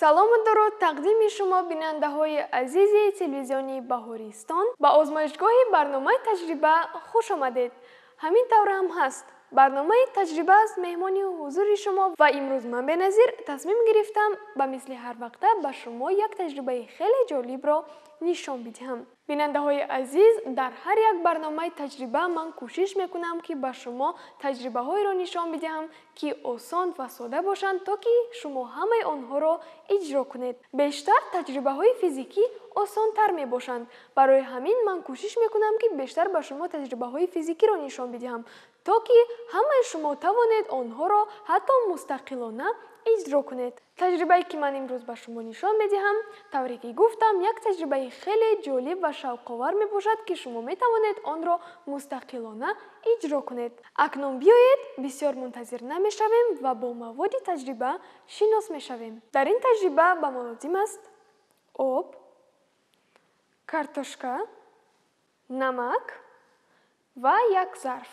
Салому дуруд тақдими шумо бинандаҳои азизи телевизиони Баҳористон ба озмоишгоҳи барномаи таҷриба хуш омадед. Ҳамин тавр ҳам ҳаст. Барномаи таҷриба аст меҳмони ҳузури шумо ва имрӯз ман Беназир тасмим гирифтам ба мисли ҳар вақта ба шумо як таҷрибаи хеле ҷолибро нишон бидиҳам. Бинандаҳои азиз, дар ҳар як барномаи таҷриба ман кӯшиш мекунам, ки ба шумо таҷрибаҳоеро нишон бидиҳам, ки осон ва сода бошанд, то ки шумо ҳамаи онҳоро иҷро кунед. Бештар таҷрибаҳои физикӣ осонтар мебошанд. Барои ҳамин ман кӯшиш мекунам, ки бештар ба шумо таҷрибаҳои физикиро нишон бидиҳам, то ки ҳамаи шумо тавонед онҳоро ҳатто мустақилона иҷро кунед. Таҷрибае, ки ман имрӯз ба шумо нишон медиҳам, тавре ки гуфтам, як таҷрибаи хеле ҷолиб ва шавқовар мебошад, ки шумо метавонед онро мустақилона иҷро кунед. Акнун биёед, бисёр мунтазир намешавем ва бо маводи таҷриба шинос мешавем. Дар ин таҷриба ба мо лозим аст об, картошка, намак ва як зарф.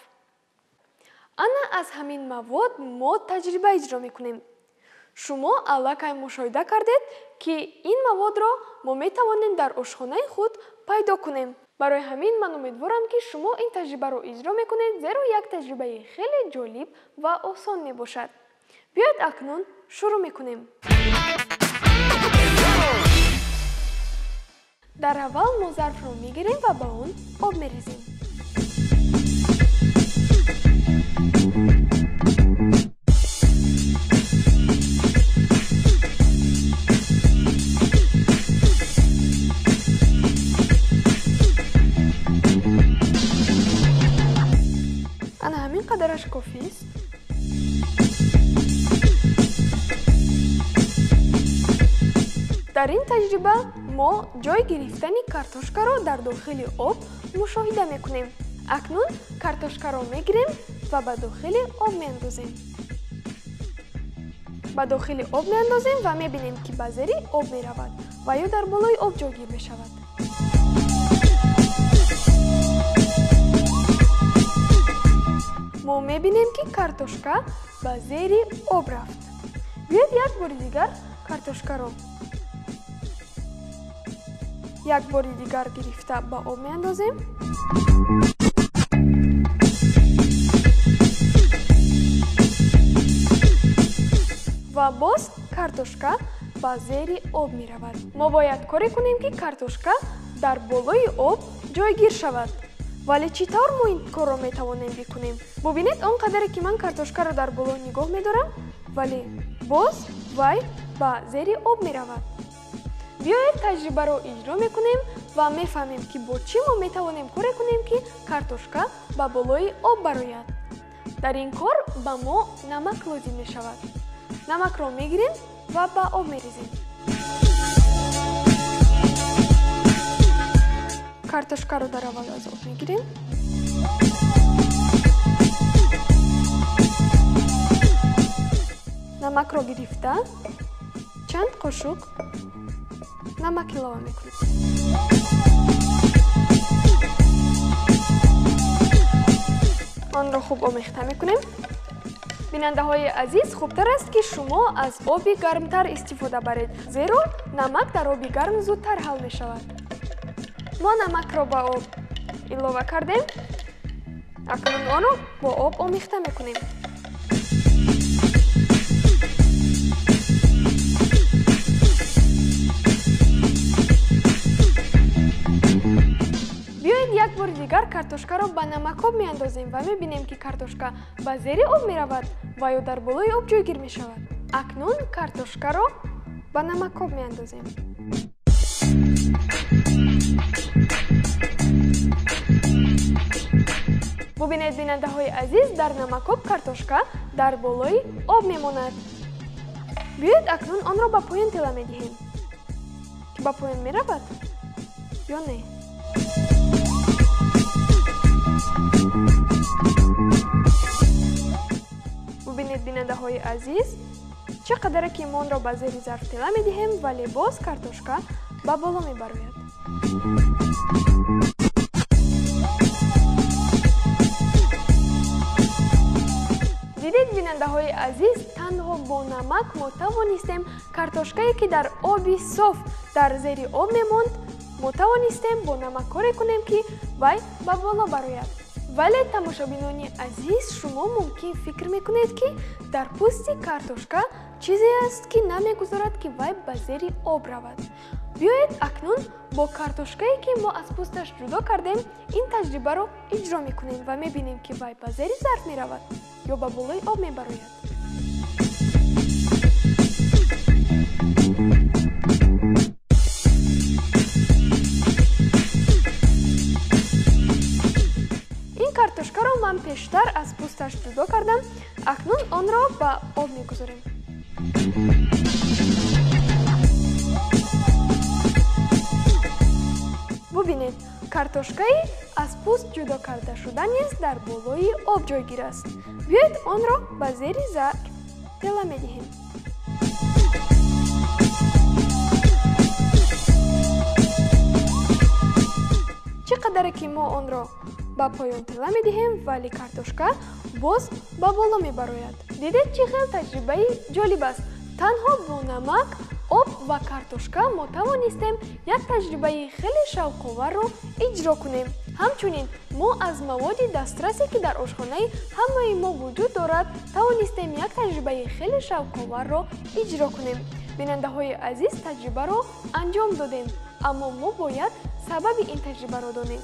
Ана аз ҳамин мавод мо таҷриба иҷро мекунем. Шумо аллакай мушоҳида кардед, ки ин маводро мо метавонем дар ошхонаи худ пайдо кунем. Барои ҳамин ман умедворам, ки шумо ин таҷрибаро иҷро мекунед, зеро як таҷрибаи хеле ҷолиб ва осон мебошад. Биёед акнун шурӯъ мекунем. Дар аввал мо зарфро мегирем ва ба он об мерезем. Ана ҳамин қадараш кофист. Дар ин таҷриба мо ҷой гирифтани картошкаро дар дохили об мушоҳида мекунем. Акнун картошкаро мегирем ва ба дохили об меандозем. Ба дохили об меандозем ва мебинем, ки ба зери об меравад ва ё дар болои об ҷойгир мешавад. Мо мебинем, ки картошка ба зери об рафт. Биёед як бори дигар картошкаро як бори дигар гирифта ба об меандозем. Ва боз картошка ба зери об меравад. Мо бояд коре кунем, ки картошка дар болои об ҷойгир шавад. Вале чӣ тавр мо ин корро метавонем бикунем? Бубинед, он қадаре ки ман картошкаро дар боло нигоҳ медорам, вале боз вай ба зери об меравад. Биёед таҷрибаро иҷро мекунем ва мефаҳмем, ки бо чӣ мо метавонем коре кунем, ки картошка ба болои об барояд. Дар ин кор ба мо намак лозим мешавад. Намакро мегирем ва ба об мерезем. Картошкаро дар аввал аз об мегирем. Намакро гирифта чанд қошуқ намак илова мекунем. Онро хуб омехта мекунем. Бинандаҳои азиз, хубтар аст, ки шумо аз оби гармтар истифода баред, зеро намак дар оби гарм зудтар ҳал мешавад. Мо намакро ба об илова кардем. Акнун онро бо об омехта мекунем. Биёед як бори дигар картошкаро ба намакоб меандозем ва мебинем, ки картошка ба зери об меравад ва ё дар болои об ҷойгир мешавад. Акнун картошкаро ба намакоб меандозем. Бубинед, бинандаҳои азиз, дар намакоб картошка дар болои об мемонад. Биёед акнун онро ба поён тела медиҳем. Ки ба поён меравад ё не? Бубинед, бинандаҳои азиз, чӣ қадаре ки мо онро ба зери зарф тела медиҳем, вале боз картошка ба боло мебарояд. Дидед, Бинандаҳои азиз, танҳо бо намак мо тавонистем картошкае, ки дар оби соф дар зери об мемонд, мо тавонистем бо намак коре кунем, ки вай ба боло барояд. Вале, тамошобинони азиз, шумо мумкин фикр мекунед, ки дар пӯсти картошка чизе аст, ки намегузорад, ки вай ба зери об равад. Биёед, акнун бо картошкае, ки мо аз пӯсташ ҷудо кардем, ин таҷрибаро иҷро мекунем ва мебинем, ки вай ба зери зарф меравад ё ба болои об мебарояд. Ин картошкаро ман пештар аз пӯсташ ҷудо кардам, акнун онро ба об мегузорем. Бубинед, картошкаи аз пӯст ҷудо карда шуда низ дар болои об ҷойгир аст. Биёед, онро ба зери зарф тела медиҳем. Чӣ қадаре ки мо онро ба поён тела медиҳем, вале картошка боз ба боло мебарояд. Дидед, чӣ хел таҷрибаи ҷолиб аст? Танҳо бо намак, об ва картошка мо тавонистем як таҷрибаи хеле шавқоварро иҷро кунем. Ҳамчунин мо аз маводи дастрасе, ки дар ошхонаи ҳамаи мо вуҷуд дорад, тавонистем як таҷрибаи хеле шавқоварро иҷро кунем. Бинандаҳои азиз, таҷрибаро анҷом додем, аммо мо бояд сабаби ин таҷрибаро донем.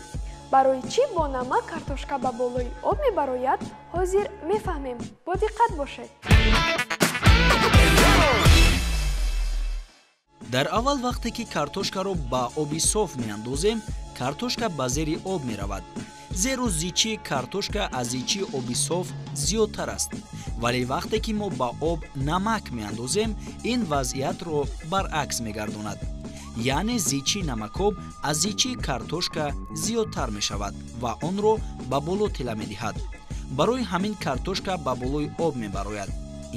Барои чӣ бо намак картошка ба болои об мебарояд, ҳозир мефаҳмем. Бо диққат бошед. Дар аввал, вақте ки картошкаро ба оби соф меандозем, картошка ба зери об меравад, зеро зичии картошка аз зичии оби соф зиёдтар аст. Вале вақте ки мо ба об намак меандозем, ин вазъиятро баръакс мегардонад, яъне зичии намакоб аз зичии картошка зиёдтар мешавад ва онро ба боло тела медиҳад. Барои ҳамин картошка ба болои об мебарояд.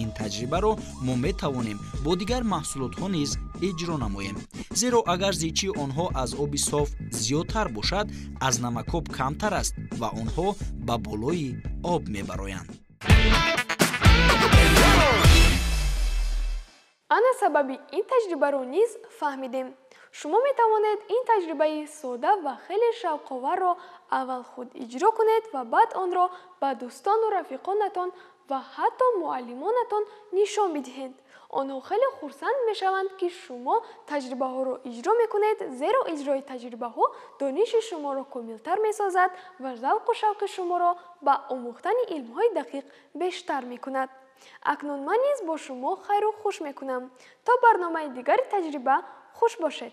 Ин таҷрибаро мо метавонем бо дигар маҳсулотҳо низ иҷро намоем, зеро агар зичии онҳо аз оби соф зиёдтар бошад, аз намакоб камтар аст ва онҳо ба болои об мебароянд. Ана сабаби ин таҷрибаро низ фаҳмидем. Шумо метавонед ин таҷрибаи сода ва хеле шавқоварро аввал худ иҷро кунед ва баъд онро ба дӯстону рафиқонатон ва ҳатто муаллимонатон нишон бидиҳед. Онҳо хеле хурсанд мешаванд, ки шумо таҷрибаҳоро иҷро мекунед, зеро иҷрои таҷрибаҳо дониши шуморо комилтар месозад ва завқу шавқи шуморо ба омӯхтани илмҳои дақиқ бештар мекунад. Акнун ман низ бо шумо хайру хуш мекунам. То барномаи дигари таҷриба, хуш бошед.